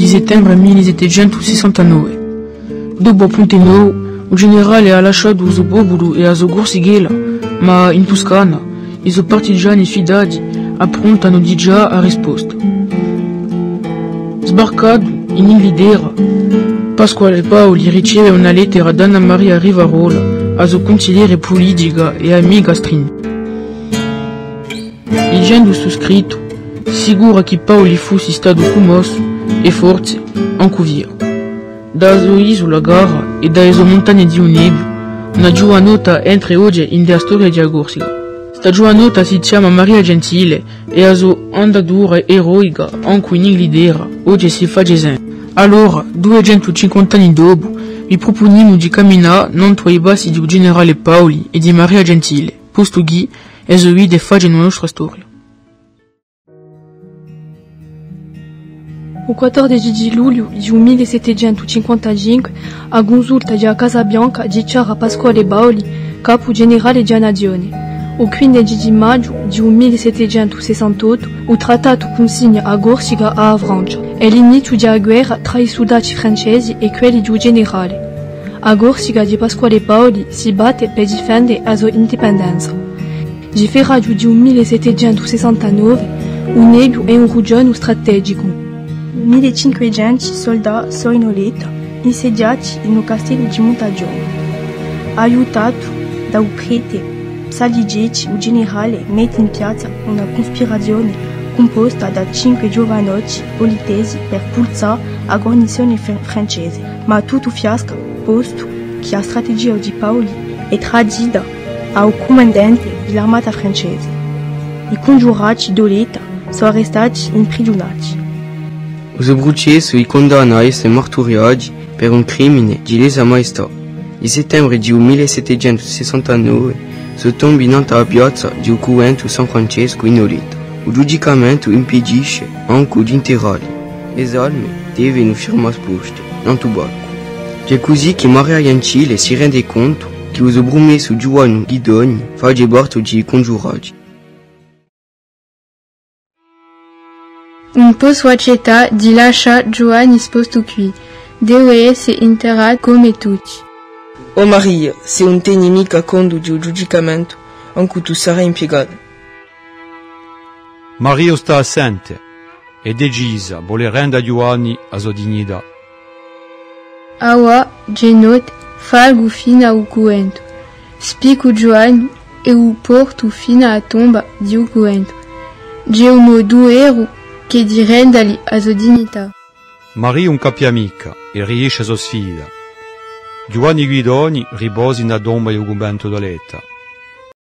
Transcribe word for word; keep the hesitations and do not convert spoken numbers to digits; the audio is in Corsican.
Di settembre mille settecentu sessantanove. Dopu à Ponte Novu, u generale hà lasciatu u so populu è a so Corsichella, ma in Tuscana, i so partigiani sfidati appruntanu digià a risposta. Sbarcatu in Inghilterra, Pasquale Paoli riceve una lettera d'Anna Maria Rivarola, a so cunsigliera pulitica è amica strinta. Lighjendu stu scrittu, sicura chì Paoli fussi statu cummossu è forse ancu fieru. Da a so isula cara è da e so muntagne di u Nebbiu, una ghjuvanotta entre oghje in a storia di a Corsica. Sta ghjuvanotta si chjama Maria Gentile è a so andatura eroica ancu in Inghilterra oghje si face sente. Allora, duiecentucinquanta anni dopu, vi prupunimu di caminà nantu à i passi di u generale Paoli è di Maria Gentile, postu chì e so vite facenu a nostra storia. U quattordeci di lugliu di u mille settecentucinquantacinque, a cunsulta di a Casa Bianca dichjara Pasquale Paoli capu generale di a nazione. U quindeci di maghju di u mille settecentusettantottu, u trattatu cunsigna a Corsica à a Francia. Hè l'iniziu di a guerra trà i suldati francesi è quelli di u generale. A Corsica di Pasquale Paoli si batte per difende a so indipendenza. Di ferraghju di u mille settecentusettantottu, u Nebbiu hè un rughjonu strategicu. Mille cinquecentu suldati sò in Oletta, insediati in u castellu di Muntaghjonu. Aiutatu da u prete Saligeti, u generale mette in piazza una cuspirazione cumposta da cinque ghjuvanotti olettesi per pulsà a guarnizione fr-, francese, ma tuttu fiasca, postu chì a strategia di Paoli hè tradita à u cumandante di l'armata francese. I cunghjurati d'Oletta sò arrestati è imprighjunati. U so prucessu i cundanna à esse marturiati per un crimine di lesa maestà. Di settembre di u mille settecentusettantottu, sò tombi nant'à a piazza di u cunventu San Francescu in Oletta. U ghjudicamentu impedisce ancu d'interralli. E salme devenu firmà sposte nant'à u palcu. Hè cusì chì Maria Gentile si rende contu chì u so prumessu ghjuvanu Ghidoni face parte di i cunghjurati. Ùn possu accettà di lascià Ghjuvanni spostu quì. Deve esse interratu cum'è tutti. O Maria, s'è ùn teni micca contu di u ghjudicamentu, ancu tù sarai impiegata. Maria u stà à sente, hè decisa, vole rende à Ghjuvanni a so dignità. Avà, ghjè notte, falgu fin'à u cunventu. Spiccu Ghjuvanni è u portu fin'à a tomba di u cunventu. Ghjè u mo duveru chì di rendali a so dignità. Maria ùn capia micca è riesce a so sfida. Ghjuvanni Ghidoni riposa in a tomba di u cunventu d'Oletta.